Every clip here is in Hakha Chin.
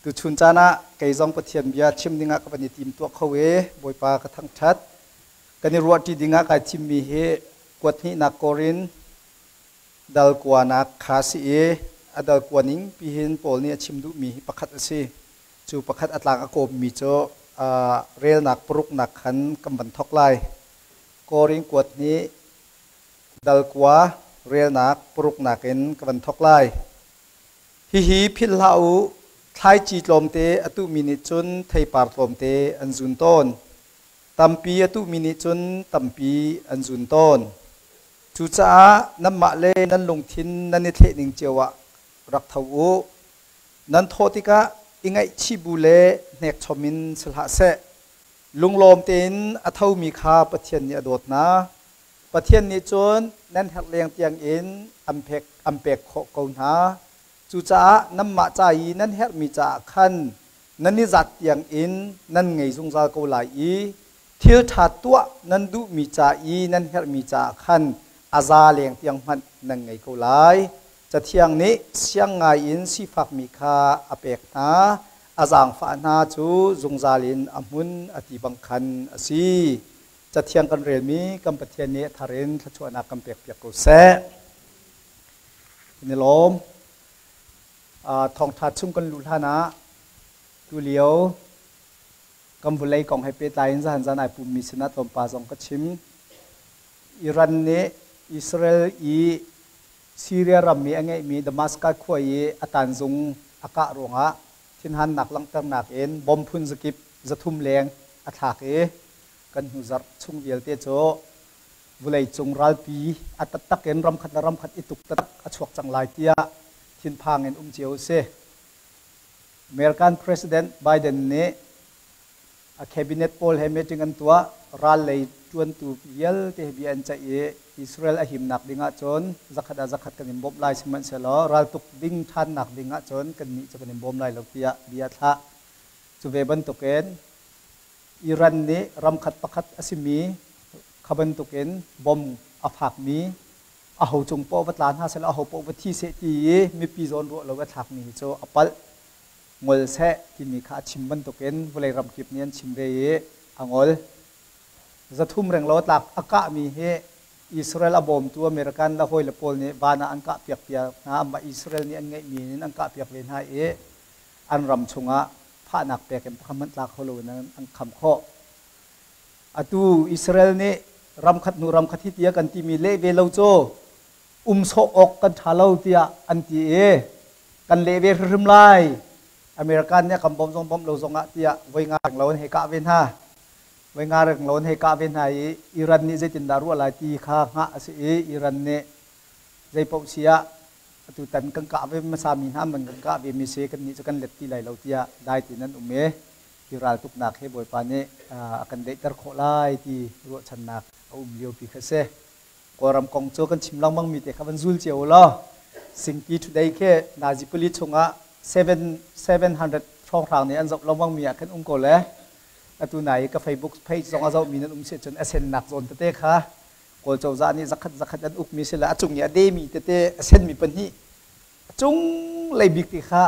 Tuchun caan ah kei zong Pathian bia chim dingah ka van i tim tuah kho i Bawipa ka thangṭhat. Kan i ruahṭi dingah kai thimmi hi kuathnihnak Korin dal kuanak kha si i a dal kua ning pihin Paul nih a chim duhmi hi pakhat a si. Cu pakhat a tlang a kawmmi cu relnak paruknak khan kan van thawk lai. Korin kuat hnih dal kua relnak paruknak in ka van thawk lai. Hihi philh hlah u, thlaici tlawmte a tuhmi nih cun theipar tlawmte an zun tawn. Tampi a tuhmi nih cun tampi an zun tawn. Cucaah nanmah le nan lungthin nan i thleh ning cio ah rak tho u. Nan thawh tikah i ngaihchih bu le hnekchom in si hlah seh. Lunglawm tein a thomi kha Pathian nih a dawt hna. Pathian nih cun nan herh leng tiangin an pek khawh ko hna. Cucaah nanmah ca i nan herhmi caah khan nan i zat tiangin nan ngei zungzal ko lai i thil ṭha tuah nan duhmi ca i nan herhmi caah khan a za leng tiang hmanh nan ngei ko lai. Cathiang nih siang ngaiin sifakmi kha a pek hna, a zaangfah hna cu zungzal in a hmun a ti bang khan a si. Cathiang kan relmi kan Pathian nih a thar in thluachuahnak kan pekpiak ko seh. Kan i lawm. Thawngṭha chung kan luh hlan ah tulio kan vawlei kong he pehtlai in zahan zan ai pummi sinah tlawmpal zong ka chim. Iran nih Israel i Syria ram i a ngeihmi Damascus khua i a tanzung a kah ruangah thinhannak langhternak in bom phun zakip 300 leng a thlak i kan hnu zarh chung vialte cu vawleicung ralpi a taktak in ramkhat le ramkhat i tuk taktak a chuak cang lai tiah thinphang in um cio a si. American President Biden nih a cabinet pawl he meeting an tuah. Ral lei ṭuantu vialte he bia an ceih i Israel a himnak ding ahcun zakhat ah zakhat kan in bawmh lai, sihmanhsehlaw raltuk ding ṭhannak ding ahcun kannih cu kan in bawm lai lo tiah bia a thlah. Cu ve bantukin Iran nih ramkhat pakhat a simi kha bantukin bom a fakmi aho cung paoh va tla hna seh aho paoh va thi seh ti i mipi zawn ruah lo a thlakmi hi cu a palh, ngol seh timi kha a chim bantukin vawlei ramkip nih an chim ve i a ngol. 300 renglo tlak a kahmi hi Israel a bawmtu American le hawile pawl nih van ah an kah piak piak hna. Amah Israel nih an ngeihmi in an kah piak ve hna i an ram chungah fahnak pek in pakhat hmanh tla kho loin an kham khawh. Atu Israel nih ramkhat hnu ramkhat hi tiah kan timi leh ve lo cu um sawh awk kan ṭha lo tiah an ti i kan leh ve hrimhrim lai. American nih a kan bawmh zong bawmh lo zongah tiah voi nga reng lo an hei kah ve hna. Voi nga reng lo an hei kah ve hna i Iran nih zeitindah ruah lai ti kha hngah a si i Iran nih zeipaoh si ah atu tan kan kah ve hmasa mi hna man kan kah ve mi si, kannih cu kan let ti lai lo tiah dai tein an um i hi raltuknak hi Bawipa nih a kan daihter khawh lai ti ruahchannak a um lio pi kha si. Kawlram kong cu kan chim lengmang mi te kha van zul cio u law Singpi Today khi nazi pali chungah 700 hrawnghrang nih an zoh lengmang mi ah khan um ko le atu nai ka Facebook page zong a zoh mi nan um si cun a sennak zawn tete kha Kawl cozah nih zakhat zakhat an ukmi si le a cung i a demi tete a senmi pahnih a cung lei bik ti kha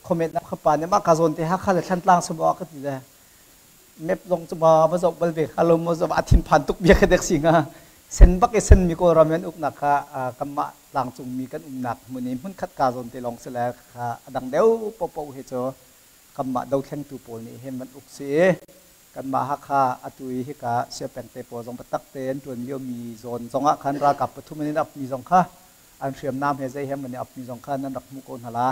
comment na pa nih mah ka zawn te Hakha le Thlantlang sum ka ti le map zong cu ma va zoh bal ve kha lo mo zoh a thinphan tuk bia kha dek si nga sen bak i sen mi Kawlram an uknak kha kanmah tlangcung mi kan umnak hmun i hmun khat ka zawn te lawng si le kha a dang deuh popo he cu kanmah dothlengtu pawl nih hin van uk si i kanmah Hakha atu i hika Siapeng te pawl zong biatak te an ṭuan liomi zawn zongah khan ralkap pathum an in apmi zong kha an hriamnam he zei he an i apmi zong kha nan rak hmuh ko hna la.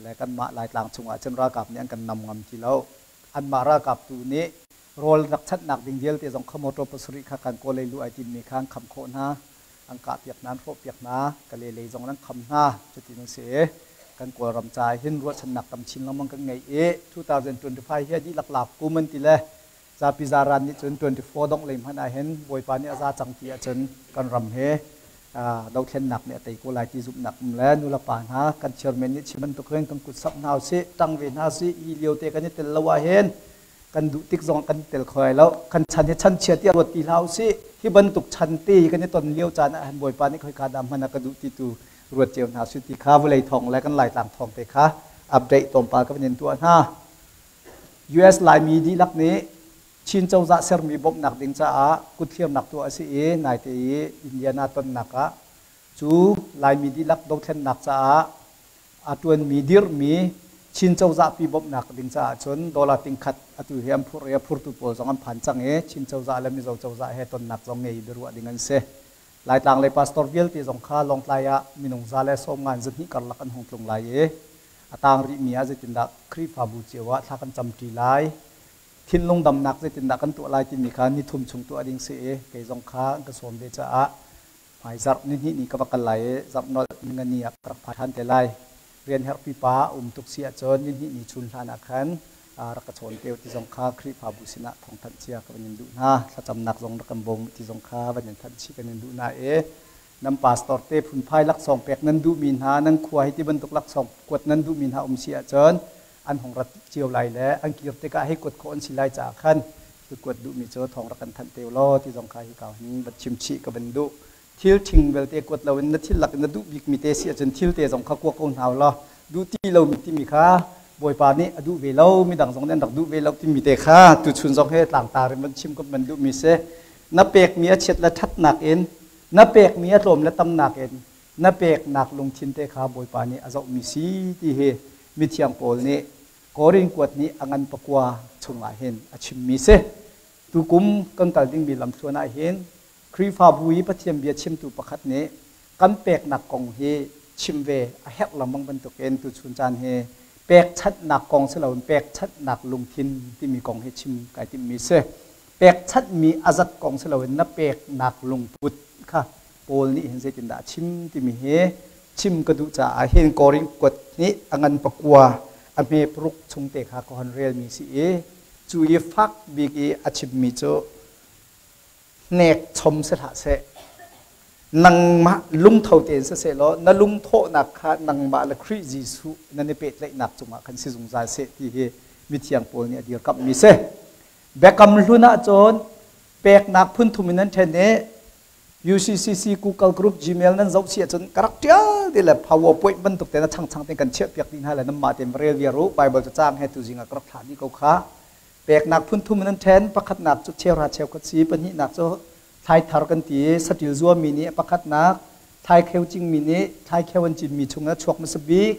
Le kanmah Laitlang chungah cun ralkap nih an kan nam ngam ti lo. Anmah ralkap tu nih rawl rak chanhnak ding vialte zong kha motor pasarih kha kan kawl lei luh ai timmi kha an kham khawh hna, an kahpiak hna, an hrawhpiak hna, Kale lei zong an kham hna. Cutin an si. Kan Kawlram ca hin ruahchannak tam chin lengmang kan ngei i 2025 hi a dihlak lak kum an ti le zapi zaran nih cun 24 dongh lei hmanh ah hin Bawipa nih a za cang ti ahcun kan ram he dothlennak nih a tei ko lai ti zumhnak um le nulepa hna kan chairman nih chim bantuk hin kan kut samh hna usih, ṭang ve hna usih. Hi lio te kan i tel lo ah hin kan duh tik zong kan tel kho lai lo. Kan chan hi chan chia tiah ruat ti hlah usih. Hi bantuk chan te kan i ton lio caan ah hin Bawipa nih khoika dah hman a ka duh ti tu ruat cio hna usih ti kha vawlei thawng le kan Laitlang thawng te kha Update tlawmpal ka van in tuah hna. US Laimi dihlak nih Chin cozah sermi bawmhnak ding caah kuthlirnak tuah a si i naite i Indiana tonnak ah cu Laimi dihlak dothlennak caah a ṭuanmi dirhmi Chin cozah pi bawmhnak ding caah cun dollar tingkhat atu hi an phurh i a phurtu pawl zong an phan cang i Chin cozah le Mizo cozah he tonnak zong ngei i biaruah ding an si. Laitlang lei pastor vialte zong kha Lawngtlai ah minung 150 12 karlak an hung tlung lai i a tang rihmi ah zeitindah Khrihfabu cio ah thla kan camṭi lai, thinlung damnak zeitindah kan tuah lai timi kha nithum chung tuah ding si i kei zong kha an ka sawm ve caah hmaizarh nihnih ni ka va kal lai i zarh nolh ningani ah ka rak pha ṭhan te lai. Rian herh pipa a um tuk si ahcun nihnih ni chun hlan ah khan rak ka chawn te ti zong kha Khrihfabu sinah thawngthanh cia ka van in duh hna. Thlacamnak zong rak kan bawm ti zong kha van in thanh chih kan in duh hna i nan pastor te phunphai laksawng pek nan duhmi hna nan khua hi ti bantuk laksawng kuat nan duhmi hna um si ahcun an hung rat cio lai le an kir tikah hei kuat khawh an si lai caah khan cu kuat duhmi cu thawng rak kan thanh te law ti zong kha hi kau hin va chim chih ka van duh. Thil ṭhing belte kuat loin na thil lak in na duh bikmi te si ahcun thil te zong kha kua ko hna law duh ti lomi timi kha Bawipa nih a duh ve lo, midang zong nih an rak duh ve lo timi te kha tuchun zong he tlangtar in van chim ka van duhmi si. Na pekmi a chiat le ṭhatnak in, na pekmi a tlawm le tamnak in na peknak lungthin te kha Bawipa nih a zohmi si ti hi mithiang Paul nih Korin kuat nih a ngan pakua chungah hin a chimmi si. Tukum kan kal dingmi lamthluan ah hin Khrihfabu i Pathian bia chimtu pakhat nih kan peknak kong hi chim ve a herh lengmang bantukin tuchun caan hi pekchanhnak kong si loin pekchanhnak lungthin timi kong hi chim kai timhmi si. Pekchanhmi a zat kong si loin na peknak lungput kha Paul nih hin zeitindah a chim timi hi chim ka duh caah hin Korin kuat nih a ngan pakua a hme paruk chung te kha ka hon relmi si i cu i fak bik i a chimmi cu hnek chom si hlah seh, nangmah lungtho tein siseh law na lungthawhnak kha nangmah le Khrih Jesuh nan i pehtlaihnak cungah khan si zungzal seh ti hi mithiang Paul nih a dirkamhmi si. Biakam hlun ahcun peknak phunthum in an ṭhen i UCCC Google Group Gmail nan zoh si ahcun ka rak ṭial ti le PowerPoint bantuk te na changchang tein kan chiahpiak dih hna le nanmah tein va rel viar u. Bible cu caang he tuzing ah ka rak thlah dih ko kha. Peknak phunthum in an ṭhen. Pakhatnak cu cheuhra cheukhat si, pahnihnak cu thlaithar kan ti i saṭil zuami nih pakhatnak, thlaikheu cingmi nih thlaikheu an cinmi chungah chuak hmasa bik,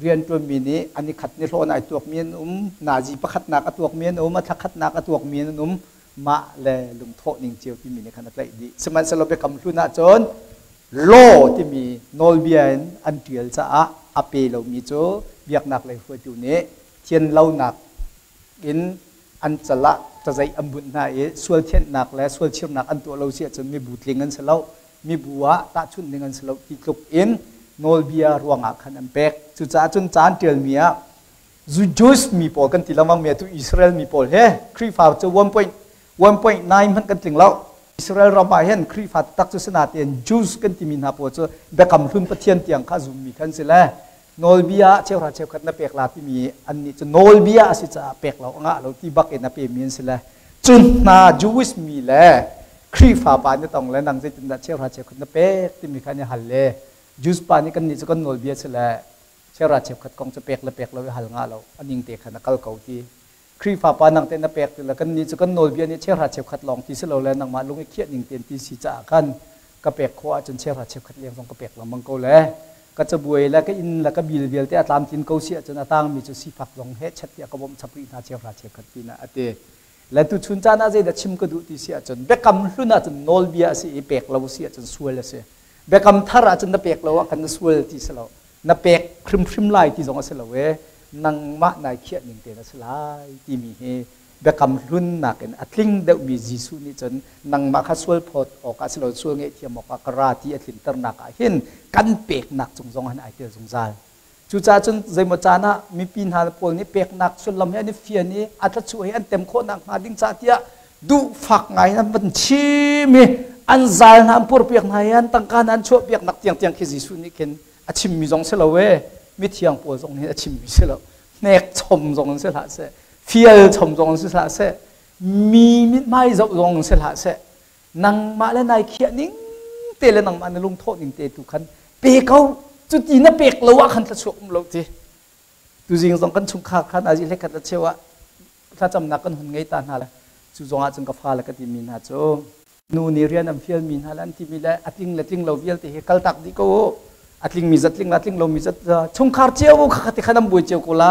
rianṭuanmi nih an i khat ni hlawn ai tuakmi an um, nazi pakhatnak a tuakmi an um, a thlakhatnak a tuakmi an um, mah le lungthawh ning cio timi nih khan a tlaih dih. Sihmanhsehlaw biakam hlun ahcun law timi nawlbia in an ṭial caah a pe lomi cu biaknak lei hruaitu nih thianlonak in an cal ah cazeih an bunh hna i sual thianhnak le sual chirnak an tuah lo si ahcun mibu tling an si lo, mibu ah tahchunh ding an si lo ti tluk in nawlbia ruangah khan an pek. Cucaah cun caan ṭialmi ah Jewish mi pawl kan ti lengmang mi atu Israel mi pawl he Khrihfa cu 1.9 hmanh kan tling lo. Israel ram ah hin Khrihfa taktak cu sinatein Jews kan timi hna pawl cu biakam hlun Pathian tiang kha zummi khan si le nawlbia ah cheuhra cheukhat na pek la timi annih cu nawlbia a si caah pek lo a ngah lo ti bak in a pemi an si le cu hna Jewish mi le Khrihfa pa nih tong le nang zeitindah cheuhra cheukhat na pek timi kha an i hal le Jews pa nih kannih cu kan nawlbia si le cheuhra cheukhat kong cu pek le pek lo i hal ngah lo a ning te khan a kal ko ti Khrihfa pa nang te na pek ti le kannih cu kan nawlbia nih cheuhra cheukhat lawng ti si lo le nangmah lung i khiah ning tein ti si caah khan ka pek khawh ahcun cheuhra cheukhat leng zong ka pek lengmang ko le ka cabuai le ka inn le ka bil vialte a tlamtlin ko si ahcun a tangmi cu sifak zong he chet tiah ka bawmh chap rih hna cheuhra cheukhat pinah a ti. Le tuchun caan ah zeidah chim ka duh ti si ahcun biakam hlun ahcun nawlbia a si i pek lo si ahcun sual a si. Biakam thar ahcun na pek lo ah khan na sual ti si lo. Na pek hrimhrim lai ti zong a si lo e nangmah nai khiah ning te na si lai timi hi biakam hlun nakin a tling deuhmi Jesuh nih cun nangmah kha sual phawt awkah si lo sual ngaihthiam awkah ka ra ti a tlinternak ah hin kan peknak cung zong hin ai tel zungzal. Cucaah cun zeimaw caan ah mipi hna pawl nih peknak sullam hi an i fian i a thlachuah hi an tem khawhnak hnga ding caah tiah duhfak ngai in an van chim i an zal hna an purpiak hna i an tangka hna an chuahpiaknak tiangtiang khi Jesuh nih khin a chimmi zong si lo e mithiang pawl zong nih a chimmi si lo hnek chom zong in si hlah seh fial chom zong in si hlah seh mi mithmai zoh zong in si hlah seh nangmah le nai khiah ning te le nangmah na lungthawh ning te tu khan pe ko. Cuti na pek lo ah khan thluachuah um lo ti. Tuzing zong kan chungkhar khan azi hlekhat le cheu ah thlacamnak kan hun ngei ta hna le cu zong ah cun ka fale ka timi hna cu nu nih rian an fialmi hna le an timi le a tling le tling lo vialte hi kaltak dih ko u. A tlingmi zat tling la, tling lomi zat chungkhar cio kha ti khan an buai cio ko la.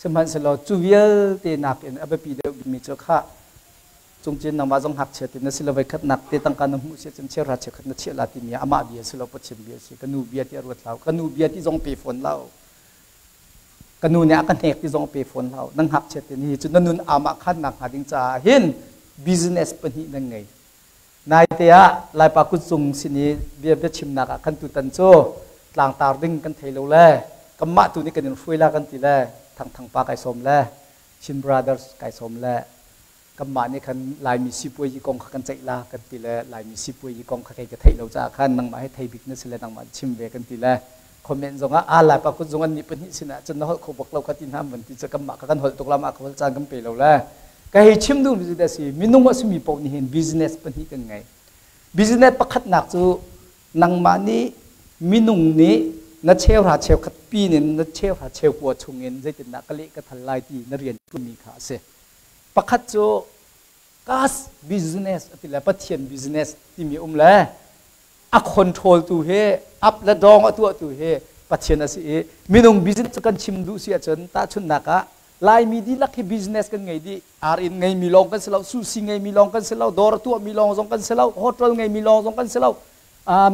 Sihmanhsehlaw cu vialte nakin a biapi deuh bikmi cu khah cungcin nangmah zong ngakchia ti na si lo, voikhat nak te tangka na hmuh si cun cheuhra cheukhat na chiah la timi amah bia si lo, Pathian bia si. Ka nu bia ti a ruat hlah, ka nu bia ti zong pe fawn lo, ka nu nih a ka hnek ti zong pe fawn lo. Na ngakchia ti ni cu na nun amah khan nak hnga ding caah hin business pahnih nan ngei. Naite ah Laipa kutzung sin i bia biachimnak ah khan tutan cu tlangtar ding kan thei lo le kanmah tu nih kan in hruai la kan ti le Thangthang pa kai sawm le Chin Brothers kai sawm le kanmah nih khan Laimi sipuazi kong kha kan ceih la kan ti le Laimi sipuazi kong kha kei ka theih lo caah khan nangmah hi thei bik na si le nangmah chim ve kan ti le comment zong ah aa Laipa kut zung an nih pahnih sinah cun na holh kho bak lo kha ti hna van ti cu kanmah kha kan holh tuk la mah ka holh caan kan pe lo le. Ka hei chim duh mi cu da si, minung a simi paoh nih hin business pahnih kan ngei. Business pakhatnak cu nangmah nih minung nih na cheuhra cheukhat pin in na cheuhra cheukua chungin zeitindah ka leh ka thal lai ti na rian ṭuanmi kha a si. Pakhat cu gas business a ti le Pathian business timi um le a control tu hi, up le dong a tuah tu hi Pathian a si i minung business cu kan chim duh si ahcun, tahchunhnak ah, Laimi dihlak hi business kan ngei dih. Ar inn ngeimi lawng kan si lo, sushi ngeimi lawng kan si lo, dawr tuahmi lawng zong kan si lo, hotel ngeimi lawng zong kan si lo,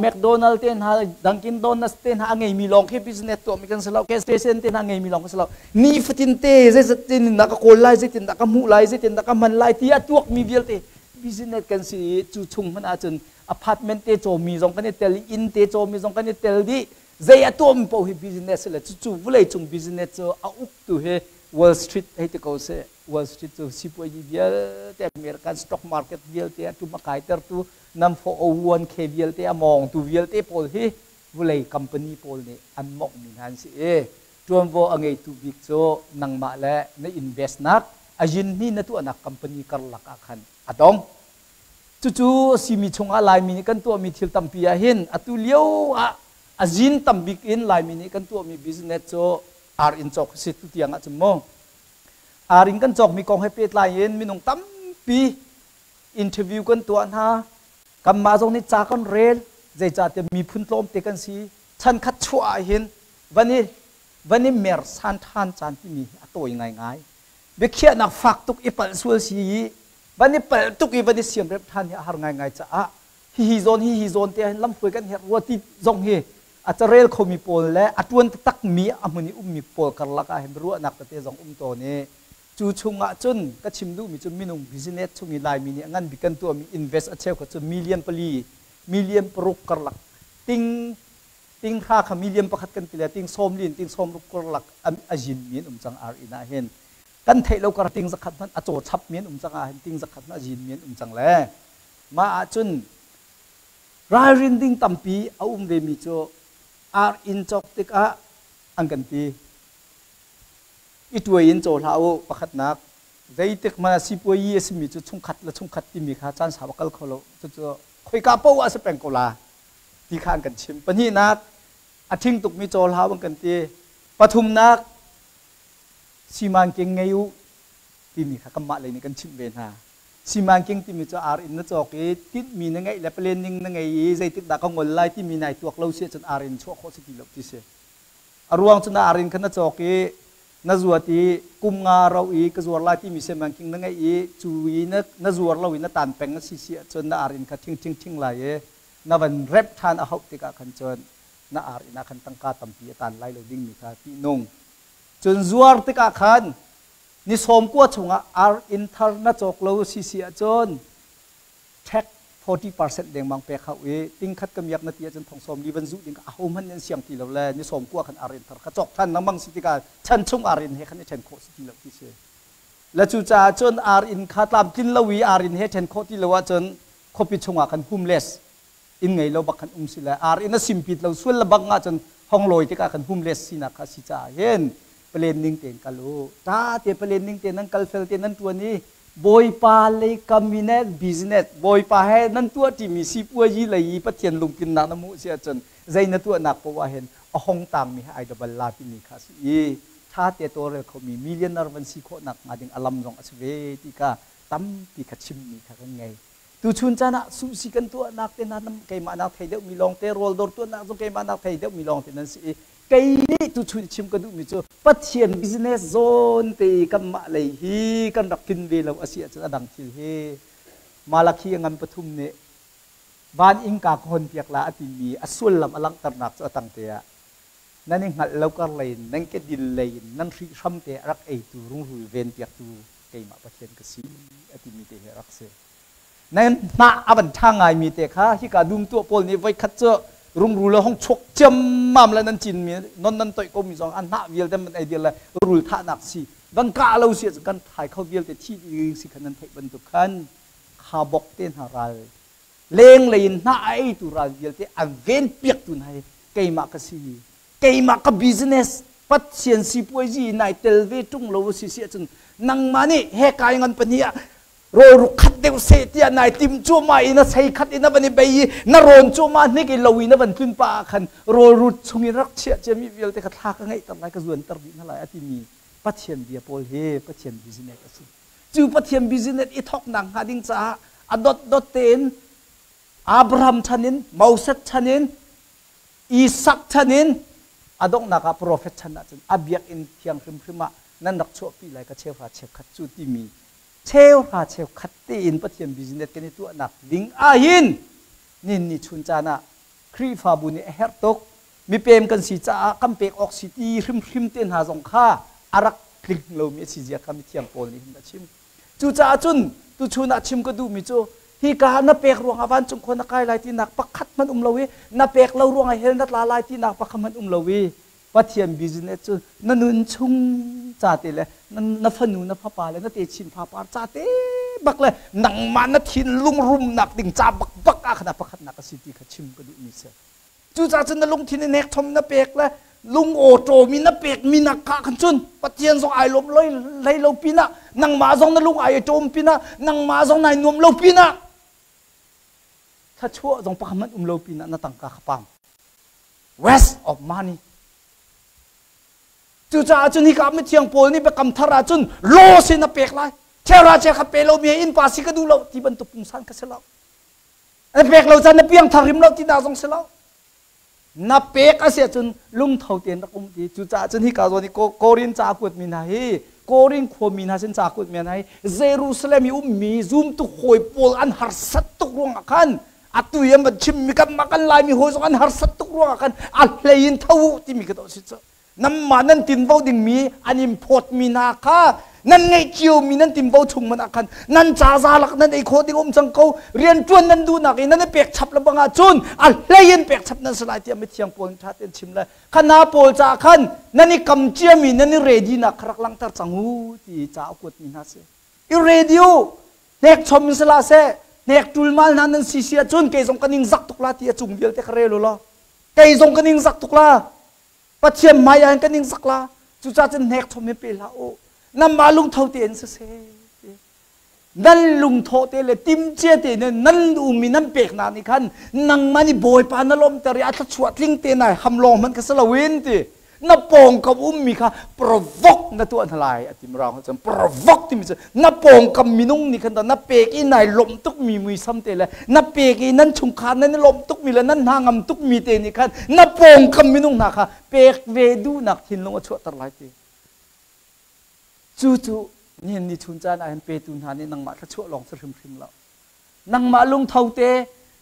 McDonald te hna, Dunkin Donuts te hna a ngeimi lawng khi business tuahmi kan si lo, gas station te hna ngeimi lawng kan si lo. Nifatin te zeitin dah ka kawl lai, zeitin dah ka hmuh lai, zeitin dah ka hman lai ti a tuakmi vialte business kan si i cu chung hmanh ahcun apartment te cawmi zong kan i tel i inn te cawmi zong kan i tel dih. Zei a tuahmi paoh hi business le cucu vawleicung business cu a uktu hi Wall Street hei ti ko seh. Wall Street cu sipuazi vialte, American stock market vialte a tum a kaitertu, nam 401k vialte a mawngtu vialte pawl hi vawlei company pawl nih an mawngmi hna an si i ṭuanvo a ngeitu bik cu nangmah le na investnak a yin hni na tuahnak company karlak ah khan a dong. Cucu a simi chungah Laimi nih kan tuahmi thil tampi ah hin atu lio ah a zin tam bik in Laimi nih kan tuahmi business cu ar inn cawk a si tu tiang ahcun mu. Ar inn kan cawkmi kong he pehtlai in minung tampi interview kan tuah hna. Kanmah zong nih ca kan rel, zeicahtiah miphun tlawmte kan si. Chankhat chuah ah hin van i mersan ṭhan caan timi hi a tawi ngaingai. Biakhiahnak fak tuk i palh sual si i van i palh tuk i van i siamremh ṭhan hi a har ngaingai caah hihi zawn hihi zawn te hin lamhruai kan herh rua ti zong hi a carel khomi pawl le a ṭuan taktakmi a hmun i ummi pawl karlak ah hin ruahnak tete zong um tawn i cu chungah cun ka chim duhmi cu minung business chung i Laimi nih a ngan bik kan tuahmi invest a cheukhat cu million 4, million 6 karlak, ting ting hra kha million 1 kan ti le ting 40 in ting 60 karlak a zin mi an um cang. Ar inn ah hin kan theih lo kar ting 100 hmanh a caw chap mi an um cang ah hin ting 100 hmanh a zin mi an um cang le mah ahcun ralrin ding tampi a um ve mi cu ar inn cawk tikah an kan ti i tuai in caw hlah u. Pakhatnak, zeitik hmanh ah sipuayi a simi cu chungkhat le chungkhat timi kha caan sau a kal kho lo, cucu khoika paoh ah si peng ko la ti kha an kan chim. Pahnihnak, a ṭhing tukmi caw hlah an kan ti. Pathumnak, simanking ngei u timi kha kanmah lei nih kan chimh ve hna. Simanking timi cu ar in na cawk i tinhmi na ngeih le planning na ngei i zeitik dah ka ngol lai timi nai tuak lo si ahcun ar in chuah khawh si ti lo ti si. A ruang cu na ar in kha na cawk i na zuat i kum nga ro i ka zuar lai timi simanking na ngeih i cu i na zuar lo i na tan peng a si si ahcun na ar in kha thing thing thing lai i na van rep ṭhan a hauh tikah khan cun na ar inn ah khan tangka tampi a tan lai lo dingmi kha ṭihnung. Cun zuar tikah khan ni 90 chungah ar inn thar na cawk lo si si ahcun tax 40% dengmang pek hau i ting khat ka miak na ti ahcun thong 40 van zuh ding aho hmanh nan siang ti lo le ni 90 khan ar inn thar kha cawk ṭhan lengmang si tikah chan chung ar inn he khan i ṭhen khawh si ti lo ti si. Le cucaah cun ar inn kha tlamtlin lo i ar inn he ṭhen khawh ti lo ahcun khuapi chungah khan homeless, inn ngei lo bak khan um si le ar inn a simpit lo sual le bang ahcun hong lawi tikah khan homeless sinak kha si caah hin planning tein kal u. Ta te planning te nan kal fel te nan ṭuan i Bawipa lei kam i ne business Bawipa he nan tuah ṭimi sipuazi lei i Pathian lungtlinnak na hmuh si ahcun zei na tuahnak poah ah hin a hong tangmi he ai dabal la timi kha si i. Ṭha te tawlrel khomi millionaire van si khawhnak hnga ding a lam zong a si ve ti kha tampi kha chimmi kha kan ngei. Tuchun caan ah suhsi kan tuahnak te hna keimah nak thei deuhmi lawngte, rawldawr tuahnak zong keimah nak thei deuhmi lawngte nan si i kei nih tuchun chim ka duhmi cu Pathian business zawn te i kanmah lei hi kan rak tlin ve lo a si ahcun a dang thil hi Malakhi a ngan pathum nih van innka ka hon piak la a timi a sullam a langhternak cu a tangte ah nan i hngalh lo kar lei in nan kedil lei in nan hrihhram te a rak eitu rungrul ven piaktu keimah Pathian ka si a timi te hi a rak si. Nan hnah a van ṭha ngaimi te kha hika dum tuah pawl nih voikhat cu rungrul a hong chuak ciammam le nan cinmi non nan toih komi zong a hnah vialte man ei dial le rul thahnak si van kah lo si ahcun kan thai kho vialte thi ding si khan nan theih bantuk khan kha bok te hna ral lenglei in hnah a eitu ral vialte a ven piaktu hna hi keimah ka si. Keimah ka business Pathian sipuazi nai tel ve ṭung lo si si ahcun nangmah nih he kai ngan pahnih ah rawlruk khat deuh seh tiah nai tim cuahmah i na sei khat in na van i bei i na rawn cuahmah hnik i lo i na van tlun pah ah khan rawlrut chung in rak chiah ciami vialte kha thla ka ngeihter lai, ka zuanter dih hna lai a timi Pathian bia pawl hi Pathian business a si. Cu Pathian business i thawknak hnga ding caah a dotdot tein Abraham chan in, Moses chan in, Isak chan in, a donghnak ah profet chan ahcun a biakinn thiang hrimhrim ah nan rak chuahpi lai ka cheuhra cheukhat cu timi cheuhra cheukhat tein Pathian business kan i tuahnak ding ahhin nin ni chun caan ah Khrihfabu nih a herh tuk. Mipem kan si caah kan pek awk si ti hrimhrim te hna zong kha a rak tling lomi a si zia kha mithiang Paul nih hin a chim. Cucaah cun tuchun ah chim ka duhmi cu hika na pek ruangah vancung khua na kai lai tinak pakhat hmanh um lo i na pek lo ruangah hell na tla lai tinak pakhat hmanh um lo i Pathian business cu na nun chung ca te le na fanu na fapa le na techin fapar ca te bak le nangmah na thinlung rumnak ding ca bak bak ah khan a pakhatnak a si ti kha chim ka duhmi si. Cucaah cun na lungthin i nek chom na pek le lung awṭawmi na pekmi nak kha khan cun Pathian zong ai lawm hlei lo pinah, nangmah zong na lung ai ṭawm pinah, nangmah zong nai nuam lo pinah, thluachuah zong pakhat hmanh um lo pinah na tangka kha pam. Waste of money. Cucaah cun hika mithiang Paul nih biakam thar ah cun law sin a pek lai. Cheuhra cheukhat pe lo mi innpa si ka duh lo ti bantuk pungsan ka si lo. Na pek lo caan na piangthar hrim lo ti dah zong si lo. Na pek a si ahcun lungtho tein rak um ti. Cucaah cun hika zawn i Korin ca a kuatmi hna hi, Korin khuami hna sin ca a kuatmi hna hi Jerusalem i ummi zumtu hawi pawl an harsat tuk ruangah khan atu i an van chimmi kanmah kan Laimi hawi zong an harsat tuk ruangah khan a hlei in tho u timi ka dawh si cu. Nanmah nan tinvo dingmi an in phawtmi hna kha nan ngeih ciomi nan tinvo chung man ah khan nan ca zalak nan ei khawh ding um cang ko. Rianṭuan nan duhnak i nan i pek chap le bang ahcun a hlei in pek chap nan si lai tiah mithiang Paul nih ṭha tein chim le kha hna pawl caah khan nan i kam ciami nan i ready nak kha rak langhter cang u ti ca a kuatmi hna si. I ready u, hnek chom in si hlah seh, hnek ṭulmal hna nan si si ahcun kei zong ka ning zak tuk la ti a cung vialte kha rel u law kei zong ka ning zak tuk la. Pathian hmai ah kan ning sak la. Cucaah cun hnek chom in pe hlah u, nanmah lungtho tein siseh, nan lungthawh te le timcia te ne nan ummi nan peknak nih khan nangmah nih Bawipa na lawmter i a thluachuah tling te nai ham lawng hmanh kha si loin ti na pawngkam ummi kha provoke na tuah hna lai a ti. Mirang cun provoke timi cu na pawngkam minung nih khan na pek i nai lawmh tukmi muisam te le na pek i nan chungkhar nan i lawmh tukmi le nan hna ngam tukmi te nih khan na pawngkam minung hna kha pek ve duhnak thinlung a chuahter lai ti. Cu cu nihin ni chun caan ah hin petu hna nih nangmah thluachuah lawng si hrimhrim lo, nangmah lungtho te,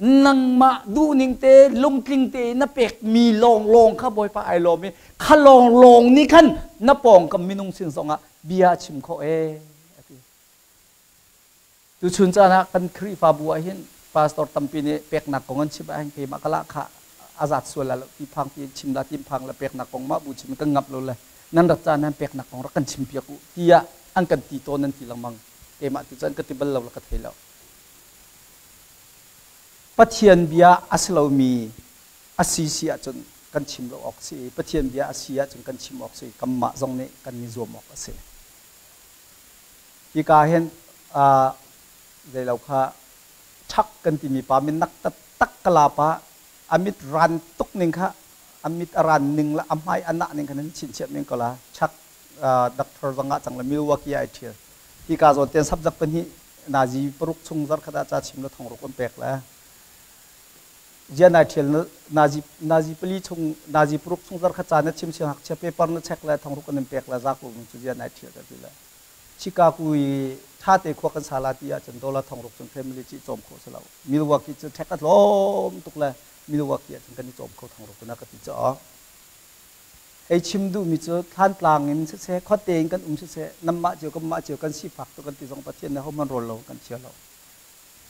nangmah duhning te, lungtling te na pekmi lawnglawng kha Bawipa ai lawm i kha lawnglawng nih khan na pawngkam minung sin zongah bia a chim khawh ee a ti. Tuchun caan ah kan Khrihfabu ah hin pastor tampi nih peknak kong an chim ah hin keimah ka lahkhah a zat sual la lo ti phang ti chim la ti phang le peknak kong mah bu chim kan ngamh lo le nan rat caan nan peknak kong rak kan chim piak u tiah an kan ti tawn, nan ti lengmang. Keimah tu cun ka ti bal lo le ka thei lo. Pathian bia a si lomi a si si ahcun kan chim lo awk si. Pathian bia a si ahcun kan chim awk si. Kanmah zong nih kan i zuam awk a si. Hika hin zeilo kha ṭhak kan timi pa min nak taktak ka la pa a mit ran tuk ning kha, a mit a ran ning le a hmai a nah ning kha nan chinchiah men ko la. Chak. Doctor zong ah cang le Milwaukee ah ai ṭhial. Hika zawn ten subject pahnih nazi paruk chung zarkhat ah ca chim le thongruk an pek le zian ai ṭhial nazi nazi pali chung nazi paruk chung zarkhat ca na chim siangngakchia paper na check le thongruk an in pek le zaku cu zian ai ṭhial ka ti le Chicago i ṭhate khua kan sa la ti ahcun dollar thongruk cun family ci cawm khawh si lo. Milwaukee cu ṭhek a tlawm tuk le Milwaukee ahcun kan i cawm kho thongruk na ka ti caw. Hei chim duhmi cu Thlantlang in siseh, khuate in kan um siseh, nanmah cio kanmah cio kan sifak tuk kan ti zong Pathian nih hohmanh rawl lo kan chia lo.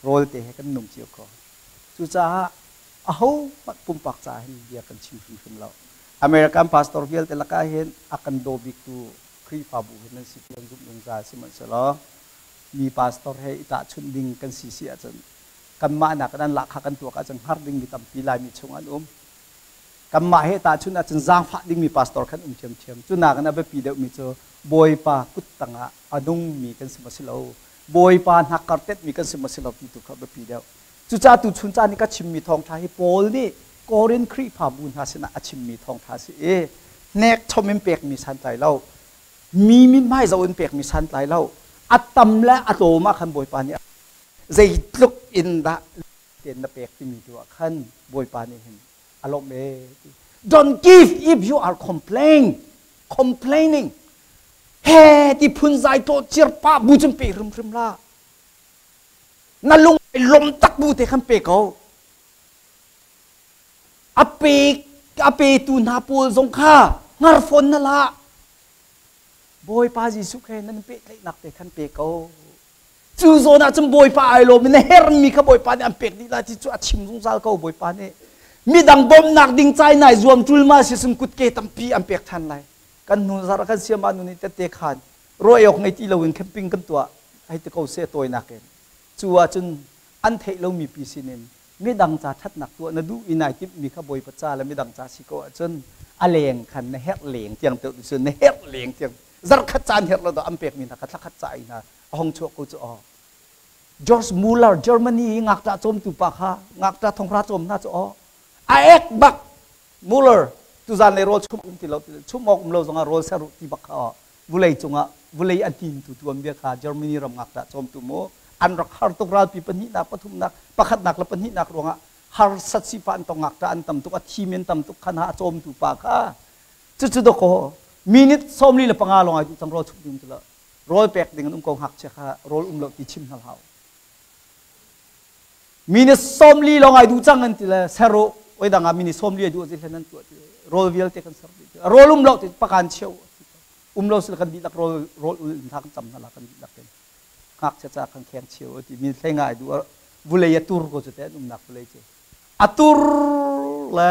Rawl te he kan nung cio ko. Cucaah ahohmanh pumpak caah hin bia kan chim hrimhrim lo. American pastor vialte lakah hin a kan daw biktu Khrihfabu hi nan si ti an zumh zungzal sihmanhsehlaw mi pastor he i tahchunh ding kan si si ahcun kanmah nakin an lahkhah kan tuak ahcun hngar dingmi tampi Laimi chung an um. Kanmah he tahchunh ahcun zaangfah dingmi pastor khan um ṭhiamṭhiam. Cu nakin a biapi deuhmi cu Bawipa kut tangah a nungmi kan si maw si lo, Bawipa hnakkar tetmi kan si maw si lo ti tu kha a biapi deuh. Cucaah tuchun caan i ka chimmi thawngṭha hi Paul nih Korin Khrihfabu hna sinah a chimmi thawngṭha a si i hnekchom in pekmi santlai lo, mi mithmai zoh in pekmi santlai lo, a tam le a tlawm ah khan Bawipa nih zeitluk in dah tein na pek timi tu ah khan Bawipa nih hin a lawmh ee ti. Don't give if you are complain, complaining. He ti phunzai to cirpa bu cun pe hrimhrim la. Na lung lom tak bu te khan pe ko. A pe a petu hna pawl zong kha ngar fawn na la. Bawipa Jesuh khe nan pehtlaihnak te khan pe ko. Cu zawn ah cun Bawipa ai lawm i na herhmi kha Bawipa nih an pek dih lai ti cu a chim zungzal ko Bawipa nih. Midang bawmhnak ding cai nai zuam ṭulma si cun kutke tampi an pek ṭhan lai. Kan hnu zarh kan siama nu nih tette khan ruah awk ngei ti loin camping kan tuah hei ti ko seh tawinak in. Cu ahcun an theih lomi pi sinin midang ca ṭhatnak tuah na duh i nai timhmi kha Bawipa ca le midang ca si ko ahcun a leng khan na herh leng tiang deuh cun na herh leng tiang zarkhat caan herh lo dah an pekmi hna kha thlakhat ca i hna a hong chuak ko cu aw George Muller Germany i ngakṭah cawmtu pa kha ngakṭah thonghra cawm hna cu aw a ek bak Muller tuzan le rawl chum um ti lo chum awk um lo zongah rawl ser ti bak kha aw vulei cungah vulei a hnintu tuan bia kha Germany ram ngakṭah cawmtu mu an rak har tuk ralpi pahnihnak pathumnak pakhatnak le pahnihnak ruangah harsat sifa an tong ngakṭah an tam tuk a thi men tam tuk khan ha a cawmtu pa kha cucu dakaw minute 45 lawng ai duh cang rawl chum ding ti lo rawl pek ding an um ko ngakchia kha rawl um lo ti chim hna hlah minute 40 lawng ai duh cang an ti le ser u oi dang ah minute 40 ai duh zi hlen an tuah ti rawl vialte kan ser dih rawl um lo ti pakan cheu um lo sil kan dihlak rawl rawl ul in kan cam hna la kan dihlak in ngakchia ca kan kheng cheu ti mi thleng ai duh vulei a tur ko cu te an umnak vulei cu a tur le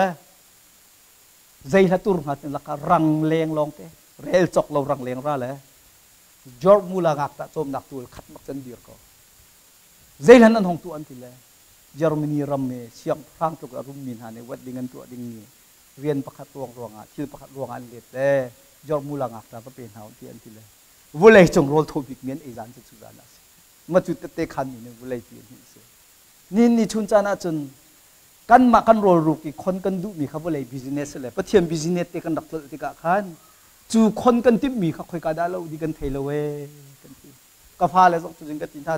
zei hla tur hnga tin laka rang leng lawng te rel cok lo rang leng ra le George Mula ngakta cawmnak tu khat bak can dir ko zei hlan an hong tu an ti le Germany ram me siangpahrang tluk a rummi hna nih wedding an tuah ding mi rian pakhat ruang ruangah thil pakhat ruangah an let le George Mula ngakta va pe hna ti an ti le vulei cung rawl tho bik mi an ei zan cu cu zan ah si ma cu tette khan mi nih vulei pi an si nin ni chun caan ah cun kanmah kan rawlruk i khon kan duhmi kha vawlei business le Pathian business te kan rak tlolh tikah khan cu khon kan timhmi kha khoika dah lo di kan thei lo ee kan ti. Ka fale zong cu ka ti hna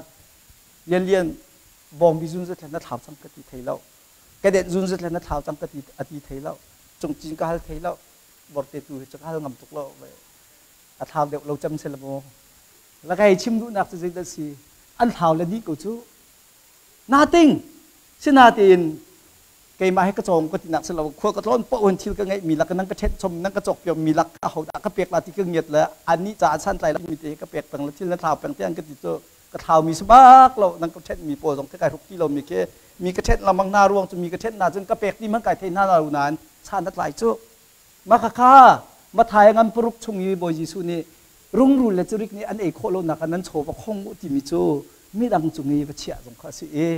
lian lian bawngbi zun zet na thlau cang ka ti thei lo. Kadet zun zet na thlau cang ka ti a ti thei lo. Cungcin ka hal thei lo. Borte tu hi cu ka hal ngam tuk lo. A thlau deuh lo cam se la maw. La kai chim duhnak cu zeidah si an thlau le dih ko cu Nating sinatein keimah he ka cawng ka tinak si lo khua ka tlawn paoh in thil ka ngeih mi lak nan ka ṭhenh chom nan ka cawk piam mi lak a ho dah ka pek la ti ka ngiat le annih caah santlai mi te ka pek peng le thil na thlau peng te an ka ti cu ka thlau mi si bak lo nan ka ṭhenh mi pawl zong kai hruk ti lo mi khi mi ka ṭhenh lamang na ruang cu mi ka ṭhenh na cun ka pek ti man kai thei hna lo nain san a tlai cu Makhakha Mathai ngan paruk chung i Bawi Jesuh nih rungrul le curik nih an ei khawh lonak ah nan chaw va khong u timi cu midang cung i va chiah zong kha a si i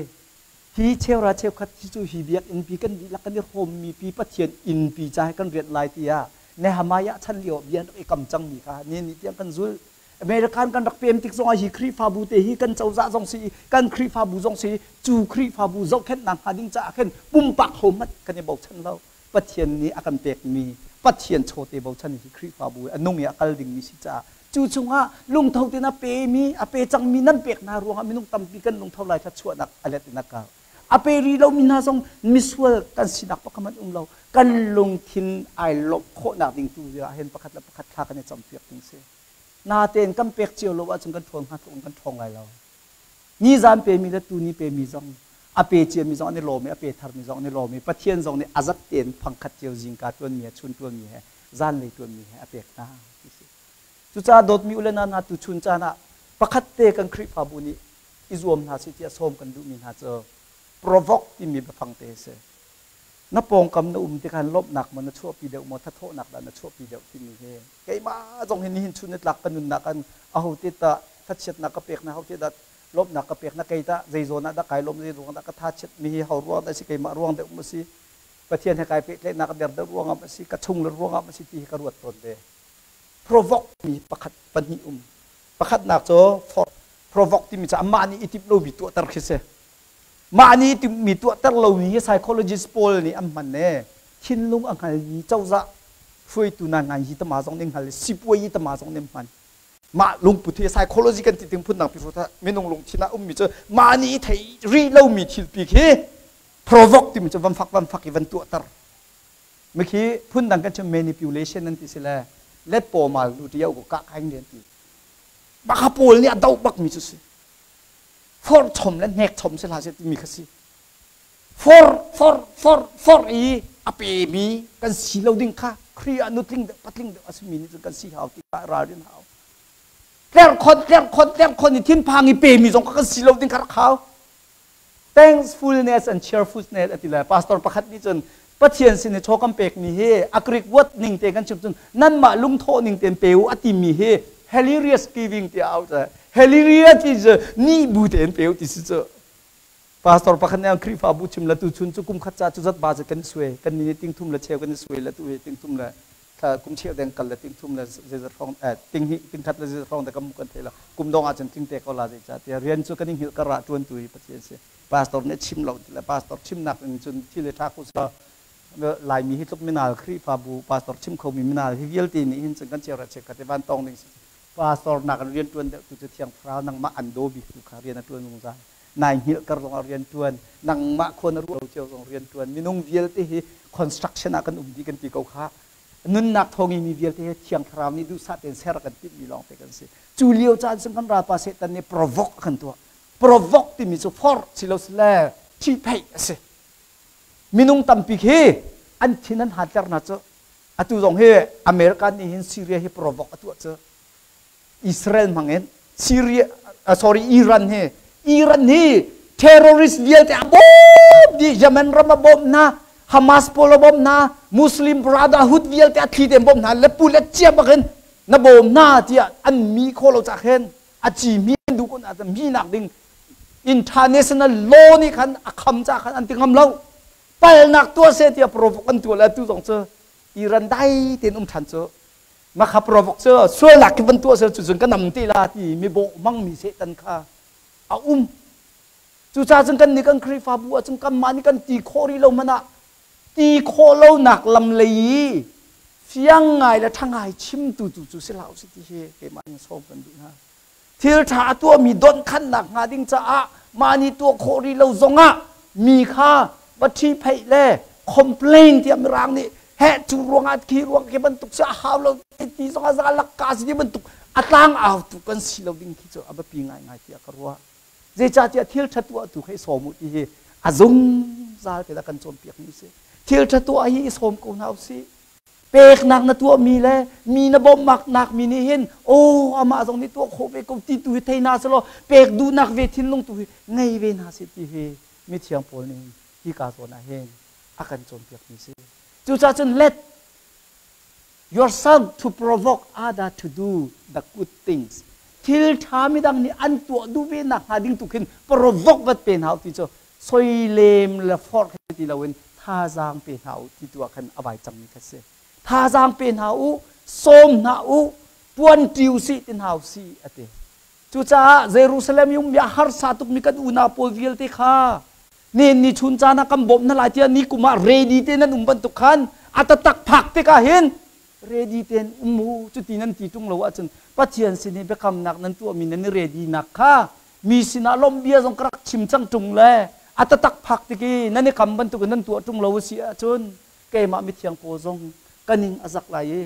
hi cheura cheukhat hi cu hi biakinn pi kan dihlak kan i hrawmmi pi Pathian innpi ca he kan rianh lai tiah Nehemiah chan lio bia an rak i kam cangmi kha ni ni tiang kan zulh. American kan rak pem tik zongah hi Khrihfabu te hi kan cozah zong si kan Khrihfabu zong si cu Khrihfabu zohkhenhnak hnga ding caah khin pumpak hohmanh kan i bochan lo. Pathian nih a kan pekmi Pathian chawte bochan hi Khrihfabu a nung i a kal dingmi si caah cu chungah lungtho tein a pemi a pe cangmi nan pek hna ruangah minung tampi kan lungtho lai kha chuahnak a let in a kar. A pe rih lomi hna zong misual kan sinak pakhat hmanh um lo. Kan lungthin ai lawmh khawhnak ding tu ah hin pakhat le pakhat thla kan i campiak ding si. Natein kan pek cio lo ahcun kan ṭhawn hnga tluk in kan ṭhawng lai lo. Nizan pemi le tuni pemi zong a pe ciami zong an i lawm i a pe tharmi zong an i lawm i Pathian zong nih a zat tein fangkhat cio zingka ṭuanmi he chun ṭuanmi he zanlei ṭuanmi he a pek hna ti si. Cucaah dawtmi u le nau hna tuchun caan ah pakhat te kan Khrihfabu nih i zuam hna sih tiah sawm kan duhmi hna cu provoke timi biafang te a si. Na pawngkam na um tikhan lawmhnak maw na chuahpi deuh maw thathawhnak dah na chuahpi deuh timi hi keimah zong hi nihin chun nitlak ka nunnak an ahote dah thachiatnak ka pek na ahote dah lawmhnak ka pek na kei tah zei zawn ah dah kai lawm zei ruang dah ka tha chiat mi hi ho ruang dah si keimah ruang deuh maw si Pathian he kai pehtlaihnak a der deuh ruangah ma si ka chung le ruangah ma si ti hi ka ruat tawn ve. Provoke mi pakhat pahnih um. Pakhatnak cu for provoke timi cu amah nih i timh lomi tuahter khi si. Mah nih i timhmi tuahter lomi hi psychologist pawl nih an hman e. Thinlung a hngalmi cozah hruaitu hna ngai hi tama zong nih hngal i sipuai hi tama zong nih hman. Mah lungput hi psychology kan ti ting phundang pi minung lungthin ah ummi cu mah nih i thei rih lomi thil pi khi provoke timi cu van fak van fak i van tuahter. Mikhi phundang kan chim manipulation an ti si le let paw mal lu ṭiau ko kah kaing rian ti. Baka pawl nih a doh bakmi cu si. For chom le hnek chom si hlah seh timi kha si. For for for for i a pemi kan si lo ding kha Khrih ah nutling deuh patling deuh a simi nih cun kan si hau ti kha ralrin hau. Tlerkhon tlerkhon tlerkhon i thinphang i pemi zong kha kan si lo ding kha rak hau. Thankfulness and cheerfulness a ti le pastor pakhat nih cun Pathian sin i chaw kan pekmi hi a Greek word ning te kan chim cun nanmah lungthawh ning tein pe u a timi hi hilarious giving tiah au cu hilarious ti cu nih bu tein pe u ti si cu. Pastor pakhat nih Khrihfabu chim le tuchun cu kum khat ca cu zat ba cu kan suai kan ni ting thum le cheu kan i suai le tu hi ting thum le thla kum cheu deng kal le ting thum le zeizat hrawng ting hnih ting khat le zeizat hrawng te kan kan thei lo. Kum dong ahcun tling te ko la zei ca tiah rian cu kan i hngilh kar ah ṭuan tu hi Pathian si. Pastor nih chim lo ti le pastor chimnak in cun thil i ṭha ko sa Laimi hi tluk minal Khrihfabu pastor chim khomi minal hi vialte nih hin cun kan cheu ra chek khat i van tong ding si. Pastor nak in rian ṭuan deuh tu cu Thiang Thlarau nangmah an daw bik tu kha rian a ṭuan zungzal. Nai hngilh kar zong ah rian ṭuan, nangmah khua na ruah lo cio zong rian ṭuan. Minung vialte hi construction ah kan um dih kan ti ko kha. Nunnak thawng i mi vialte hi Thiang Thlarau nih duhsah tein ser a kan timhmi lawngte kan si. Cu lio caan chung kan ralpa Satan nih provoke a kan tuah. Provoke timi cu forh si lo sile ṭhihpheih a si. Minung tampi khi an thin an hatler hna cu. Atu zong hi America nih hin Syria hi provoke a tuah cu. Israel hmangin Syria sorry Iran hi Iran hi terrorist vialte a bawm dih. Yemen ram a bawmh hna, Hamas pawl a bawmh hna, Muslim Brotherhood vialte a thli tein bawmh hna le pu le cia bakin na bawm hna tiah an mi kho lo cak hin a ci mi an duh ko na mi nak ding international law nih khan a kham ca khan an ti ngam lo. Palnak tuah se tiah provoke an tuah le tu zong cu Iran dai tein um than cu makha provoke cu sualnak khi van tuah sel cu cun ka nam te la ti mi bawh hmangmi Satan kha a um. Cucaah cun kan nih kan Khrihfabu ah cun kanmah nih kan ti khawh rih lo hmanh ah ti khawh lonak lam lei i fiang ngai le ṭha ngai chimtu tu cu si hlah usih ti hi keimah in sawm kan duh hna. Thil ṭha a tuahmi donhkhanhnak hnga ding caah mah nih tuah khawh rih lo zongah mi kha va ṭhipheih le complain tiah Mirang nih heh cu ruangah khi ruang khi bantuk si a hau lo ti zongah za lakka si ti bantuk a tlang autu kan si lo ding khi cu a biapi ngaingai tiah ka ruah. Zeicahtiah thil ṭha tuahtu kha i sawm u ti hi a zungzal te dah kan cawnpiakmi si. Thil ṭha tuah hi i sawm ko hna usih. Peknak na tuahmi le mi na bawmhnak mi nih hin aw amah zong nih tuah khawh ve ko ti tu hi thei hna selaw pek duhnak ve thinlung tu hi ngei ve hna seh ti hi mithiang Paul nih hi ka zawn ah hin a kan cawnpiakmi si. Cucaah cun let yourself to provoke other to do the good things. Thil ṭha midang nih an tuah duh ve nak hnga ding tu khin provoke vat pe hna u ti cu soilem le forh khi ti loin thazaang pe hna u ti tu ah khan a vai cangmi kha si. Thazaang pe hna u, sawm hna u, ṭuan ṭi u sih ti hna u sih a ti. Cucaah Jerusalem i ummi a harsa tukmi kan unau pawl vialte kha. Nen ni chun caan ah kan bawmh hna lai tiah ni kum ah ready te nan um bantuk khan a taktak phak tikah hin ready tein um u. Cuti nan ti ṭung lo ahcun Pathian sin i biakamnak nan tuahmi nan i ready nak kha mi sinah lawmh bia zong ka rak chim cang ṭung le a taktak phak tik i nan i kam bantukin nan tuah ṭung lo a si ahcun keimah mithiang pawl zong ka ning a zak lai i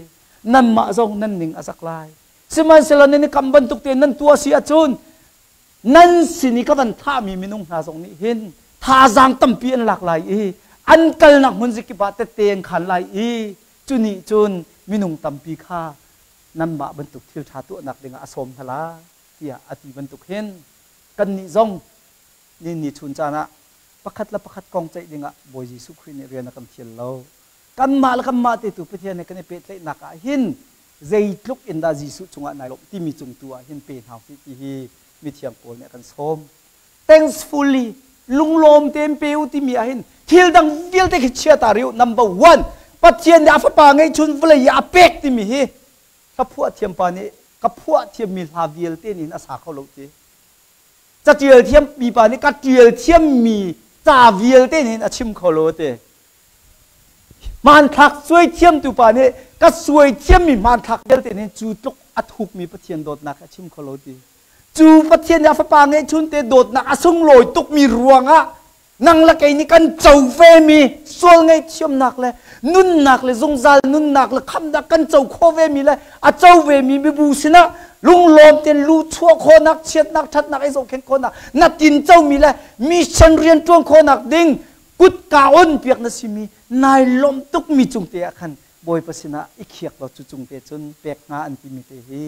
nanmah zong nan ning a zak lai. Sihmanhsehlaw nan i kam bantuk tein nan tuah si ahcun nan sin i ka van thahmi minung hna zong nih hin thazaang tampi an lak lai i an kalnak hmun zikip ah tette an khan lai i cu nih cun minung tampi kha nanmah bantuk thil ṭha tuahnak dingah a sawm hna lai tiah a ti bantuk hin kannih zong ni ni chun caan ah pakhat le pakhat kong ceih dingah Bawi Jesuh Khrih nih rian a kan fial lo. Kanmah le kanmah te tu Pathian he kan i pehtlaihnak ah hin zeitluk in dah Jesuh cungah nai lawmh timi cung tu ah hin pe hna usih ti hi mithiang Paul nih a kan sawm. Thankfully lunglawm tein pe u timi ah hin thil dang vialte khi chia ta rih u. Number one, Pathian nih a fapa ngeihchun vawlei i a pek timi hi hla phuah thiam pa nih ka phuah thiammi hla vialte nih hin a sa kho lo ti. Catial thiammi pa nih ka tial thiammi ca vialte nih hin a chim kho lo ti. Hmanthlak suai thiamtu pa nih ka suai thiammi hmanthlak vialte nih cu tluk a thukmi Pathian dawtnak a chim kho lo ti. Cu Pathian nih a fapa ngeihchun te dawtnak a sunglawi tukmi ruangah nang le kei nih kan co vemi sual ngaihthiamnak le nunnak le zungzal nunnak le khamnak kan co khawh vemi le a co vemi mibu sinah lunglawm tein lu chuah khawhnak chiatnak ṭhatnak i zohkhenh khawhnak na tin comi le mission rian ṭuan khawhnak ding kutka on piak na simi nai lawmh tukmi cung te ah khan Bawipa sinah i khiak law cu cung te cun pek hnga an timi te hi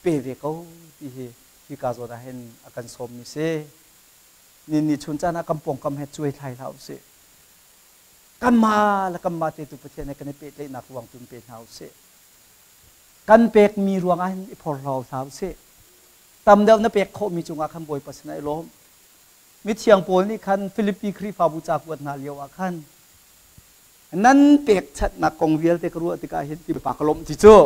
pe ve ko ti hi hika zawn ah hin a kan sawmmi si. Ni ni chun caan ah kan pawngkam he cuai thlai hlah usih. Kanmah le kanmah te tu Pathian he kan i pehtlaihnak ruang tu in pe hna usih. Kan pekmi ruangah hin i phorhlaw hlah usih. Tam deuh na pek khawhmi cungah khan Bawipa sinah i lawm. Mithiang Paul nih khan Filipi Khrihfabu ca kuat hna lio ah khan nan pekchanhnak kong vialte ka ruah tikah hin ti pa ka lawmh ti cu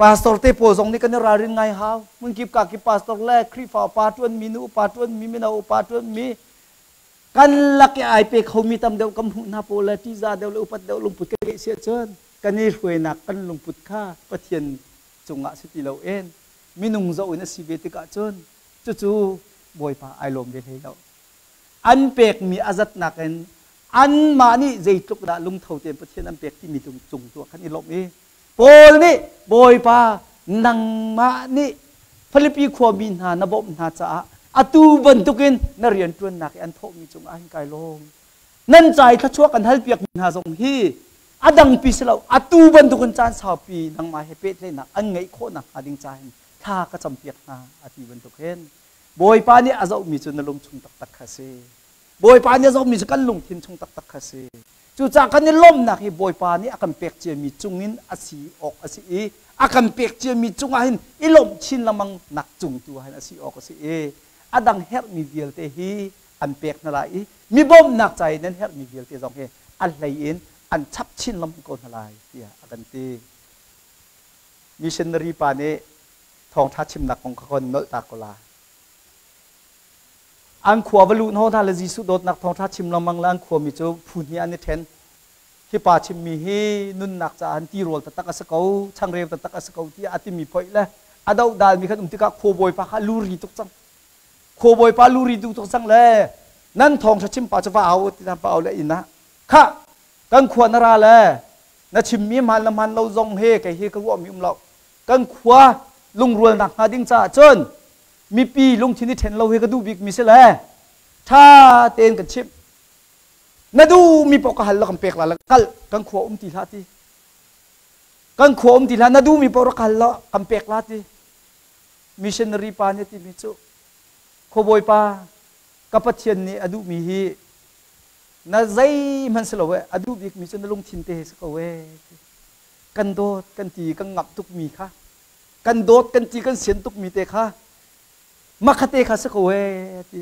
pastor te pawl zong nih kan i ralrin ngai hau. Hmunkip ka kip pastor le Khrihfa upa ṭuanmi, nu upa ṭuanmi, mino upa ṭuanmi kan lak i ai pe khomi tam deuh kan hmuh hna pawl le ṭihzah deuh le upat deuh lungput kan ngeih si ahcun kan i hruainak kan lungput kha Pathian cungah si ti loin minung zoh in a si ve tikah cun cucu Bawipa ai lawm ve hlei lo. An pekmi a zatnak in anmah nih zeitluk dah lungtho tein Pathian an pek timi cung tu ah khan i lawmh i Paul nih Bawipa nangmah nih Filipi khuami hna na bawmh hna caah atu bantukin na rianṭuannak i an thawhmi cungah hin kai lawm. Nan ca i thluachuah kan halpiakmi hna zong hi a dangpi si lo atu bantukin caan saupi nangmah he pehtlaihnak an ngeih khawh nakhnga ding ca hin thla ka campiak hna a ti bantuk hin Bawipa nih a zohmi cu na lungchung taktak kha a si. Bawipa nih a zohmi cu kan lungthin chung taktak kha a si. Cucaah kan i lawmhnak hi Bawipa nih a kan pek ciami cungin a si awk a si i a kan pek ciami cungah hin i lawmh chin lengmang nak cung tu ah hin a si awk a si i a dang herhmi vialte hi an pek hna lai i mi bawmhnak ca i nan herhmi vialte zong hi a hlei in an chap chin lengmang ko hna lai tiah a kan ti. Missionary pa nih thawngṭha chimnak kong kha kon nolh ta ko la. An khua va luh hnaw hna le Jesuh dawtnak thawngṭha chim lengmang le an khuami cu phu hnih an i ṭhen. Hi pa chimmi hi nunnak caah an tirawl taktak a si ko, changreu taktak a si ko tiah a timi phoih le a dohdalmi khan um tikah khuabawipa kha luri tuk cang. Khuabawipa luri tuk cang le nan thawngṭha chim pa cu va au ti pa au le inn ah khah kan khua na ra le na chimmi hmaan le hmaan lo zong he kei hi ka ruahmi um lo. Kan khua lungrualnak hnga ding caah cun mipi lungthin i ṭhen lo hi ka duh bikmi si le ṭha tein kan chimh. Na duhmi paoh ka hal la kan pek la le kal kan khua um ti hlah ti. Kan khua um ti hlah na duhmi paoh rak hal la kan pek la ti. Missionary pa nih a timi cu khuabawi pa ka Pathian nih a duhmi hi na zeihmanh si lo e a duh bikmi cu na lungthin te he si ko e ti. Kan dawt kan ti kan ngamh tukmi kha kan dawt kan ti kan sian tukmi te kha makhate kha si ko e ti.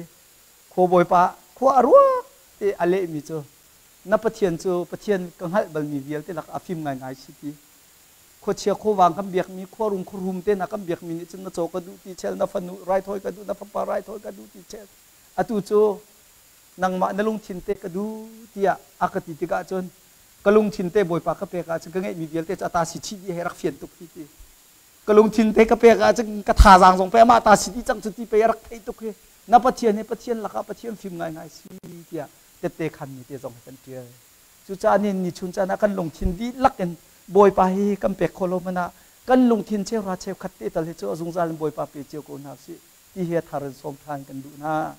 Khuabawi pa khua a ruak te a lehmi cu na Pathian cu Pathian ka hngalh balmi vialte lak a fim ngaingai si ti. Khuachia khuavang kan biakmi khuarung khuarum te hna kan biakmi nih cun na caw ka duh ti chel na fanu raithawi ka duh na fapa raithawi ka duh ti chel atu cu. Nangmah na lungthin te ka duh tiah a ka ti tikah cun ka lungthin te Bawipa ka pek ahcun ka ngeihmi vialte cu a ta si chih dih he rak fian tuk hi ti. Ka lungthin te ka pek ahcun ka thazaang zong pe amah ta si dih cang cu ti pei a rak theih tuk hi. Na Pathian hi Pathian lakah Pathian fim ngaingai si tiah tette khanmi te zong hi kan ṭial. Cucaah ni ni chun caan ah kan lungthin dihlak in Bawipa hi kan pek khawh lo hmanh ah kan lungthin cheuhra cheukhat te tal hi cu a zungzal in Bawipa pe cio ko hna usih ti hi a thar in sawm ṭhan kan duh hna.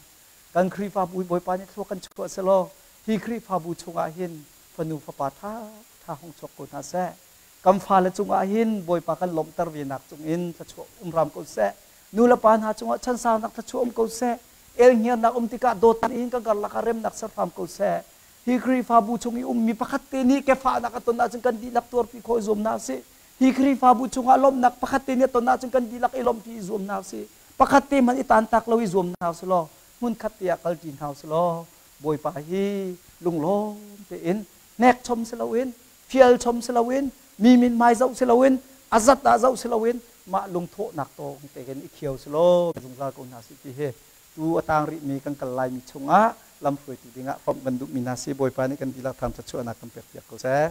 Kan Khrihfabu hi Bawipa nih thlua kan chuah selaw hi Khrihfabu chungah hin fanu fapa ṭha ṭha hung chuak ko hna seh. Kan fale cungah hin Bawipa kan lawmhter ve nak cungin thluachuah um hram ko seh. Nu le pa hna cungah chansaunak thluachuah um ko seh. Elhngiarnak um tikah dawtnak in kan karlak ah remnak ser hram ko seh. Hi Khrihfabu chung i ummi pakhat te nih kefahnak a ton ahcun kan dihlak tuarpi khawh i zuam hna usih. Hi Khrihfabu chungah lawmhnak pakhat te nih a ton ahcun kan dihlak i lawmhpi i zuam hna usih. Pakhat te hmanh i tantak lo i zuam hna usih law hmunkhat te ah kalṭi hna usih law Bawipa hi lunglawm tein hnek chom si loin fial chom si loin mi mithmai zoh si loin a zat ah zoh si loin mah lungthawhnak tawng tein i khio si law zungzal ko hna sih ti hi tu a tang rihmi kan kal laimi chungah lamhruaitu dingah hrawmh kan duhmi hna si. Bawipa nih kan dihlak thangṭhat chuahnak kan pekpiak ko seh.